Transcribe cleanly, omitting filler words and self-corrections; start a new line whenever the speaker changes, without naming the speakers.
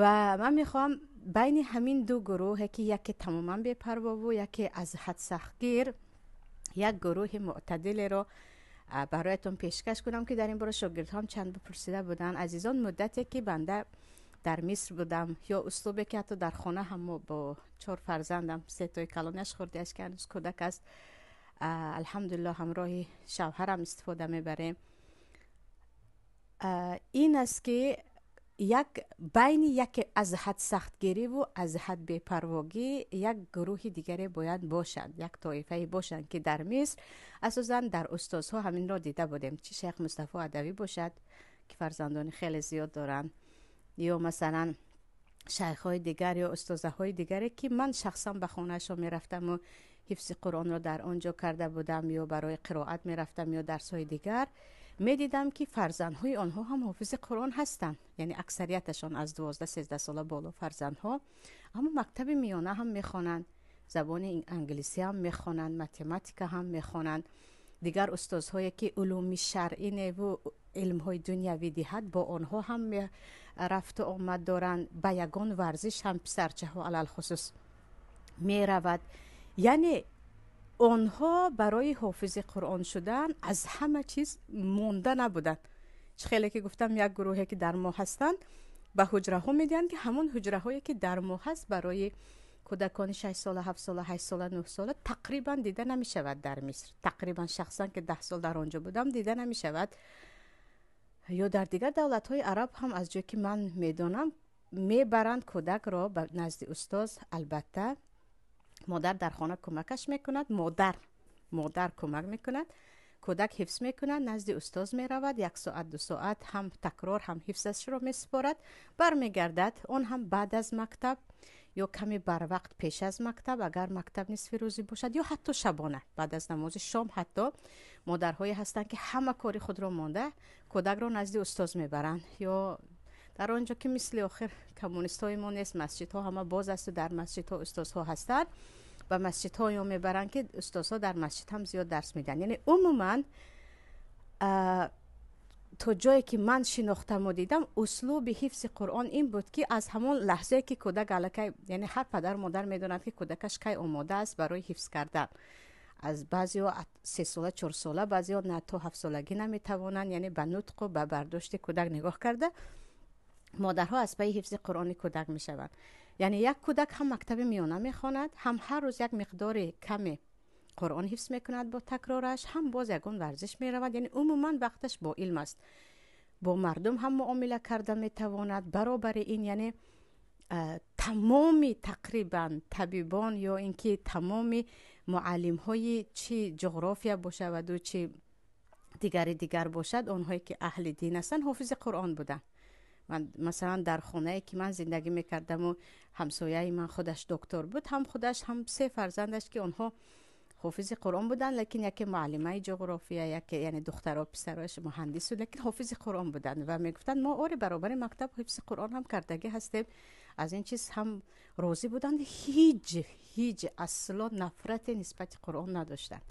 Ва ман мехоҳам байни ҳамин ду гурӯҳе, ки яке тамоман бепарвову яке аз ҳад сахтгир, як гурӯҳи мӯътадилеро бароятон пешкаш кунам, ки дар ин бора шогирдҳоам чанд бипурсида буданд. Азизон, муддате ки банда дар Миср будам ё услубе ки ҳатто дар хона ҳам мо бо чор фарзандам, сетои калонаш, хурдиаш, ки ҳанӯз кӯдак аст, алҳамдулилло, ҳамроҳи шавҳарам истифода мебарем, ин аст, ки як байни яке аз ҳад сахтгириву аз ҳад бепарвогӣ як гурӯҳи дигаре бояд бошанд, як тоифае бошанд, ки дар Миср асосан дар устозҳо ҳаминро дида будем. Чи шайх Мустафо Адавӣ бошад, ки фарзандони хеле зиёд доранд, ё масалан шайхҳои дигар ё устозаҳои дигаре, ки ман шахсан ба хонаашон мерафтаму ҳифзи Қуръонро дар он ҷо карда будам ё барои қироат мерафтам ё дарсҳои дигар, медидам, ки фарзандҳои онҳо ҳам ҳофизи Қуръон ҳастанд, яъне аксарияташон аз 12-13 сола боло фарзандҳо, аммо мактаби миёна ҳам мехонанд, забони англисӣ ҳам мехонанд, математика ҳам мехонанд. Дигар устозҳое, ки улуми шаръӣ неву илмҳои дунявӣ диҳад, бо онҳо ҳам рафту омад доранд. Ба ягон варзиш ҳам писарчаҳо алалхусус меравад. Яъне онҳо барои ҳофизи Қуръон шудан аз ҳама чиз монда набуданд. Чӣ хеле ки гуфтам, як гурӯҳе, ки дар мо ҳастанд, ба ҳуҷраҳо медиҳанд, ки ҳамон ҳуҷраҳое, ки дар мо ҳаст, барои кӯдакони 6 сола, 7 сола, 8 сола, 9 сола тақрибан дида намешавад дар Миср. Тақрибан шахсан, ки 10 сол дар он ҷо будам, дида намешавад. Ё дар дигар давлатҳои араб ҳам, аз ҷое ки ман медонам, мебаранд кӯдакро ба назди устоз. Албатта, модар дар хона кӯмакаш мекунад, модар кӯмак мекунад, кӯдак ҳифз мекунад, назди устоз меравад, як соат, 2 соат ҳам такрор, ҳам ҳифзашро месупорад, бармегардад. Он ҳам баъд аз мактаб ё каме барвақт пеш аз мактаб, агар мактаб нисфи рӯзӣ бошад, ё ҳатто шабона баъд аз намози шом. Ҳатто модарҳое ҳастанд, ки ҳама кори худро монда, кӯдакро назди устоз мебаранд. Ё дар он ҷо, ки мисли охир коммунистҳои мо нест, масҷидҳо ҳама боз асту дар масҷидҳо устозҳо ҳастанд, ба масҷидҳо ё мебаранд, ки устозҳо дар масҷид ҳам зиёд дарс медиҳанд. Яъне умуман, то ҷое ки ман шинохтаму дидам, услуби ҳифзи Қуръон ин буд, ки аз ҳамон лаҳзае ки кӯдак аллакай, яъне ҳар падару модар медонад, ки кӯдакаш кай омода аст барои ҳифз кардан. Аз баъзеҳо 3 сола, 4 сола, баъзеҳо на, то 7 солагӣ наметавонанд. Яъне ба нутқу ба бардошти кӯдак нигоҳ карда, модарҳо аз пайи ҳифзи Қуръони кӯдак мешаванд. Яъне як кӯдак ҳам мактаби миёна мехонад, ҳам ҳар рӯз як миқдори каме Қуръон ҳифз мекунад бо такрораш, ҳам боз ягон варзиш меравад. Яъне умуман вақташ бо илм аст, бо мардум ҳам муомила карда метавонад. Баробари ин, яъне тамоми тақрибан табибон ё ин ки тамоми муаллимҳои, чи ҷуғрофия бошаваду чи дигари дигар бошад, онҳое ки аҳли дин ҳастанд, ҳофизи Қуръон буданд. Масалан, дар хонае ки ман зиндагӣ мекардаму ҳамсояи ман худаш доктор буд, ҳам худаш, ҳам се фарзандаш, ки онҳо ҳофизи Қуръон буданд, лекин яке муаллимаи ҷуғрофия, яке, яъне духтаро, писарош муҳандис буд, лекин ҳофизи Қуръон буданд ва мегуфтанд: «Мо ори баробари мактаб ҳифзи Қуръон ҳам кардагӣ ҳастем». Аз ин чиз ҳам розӣ буданд, ҳеҷ асло нафрате нисбати Қуръон надоштанд.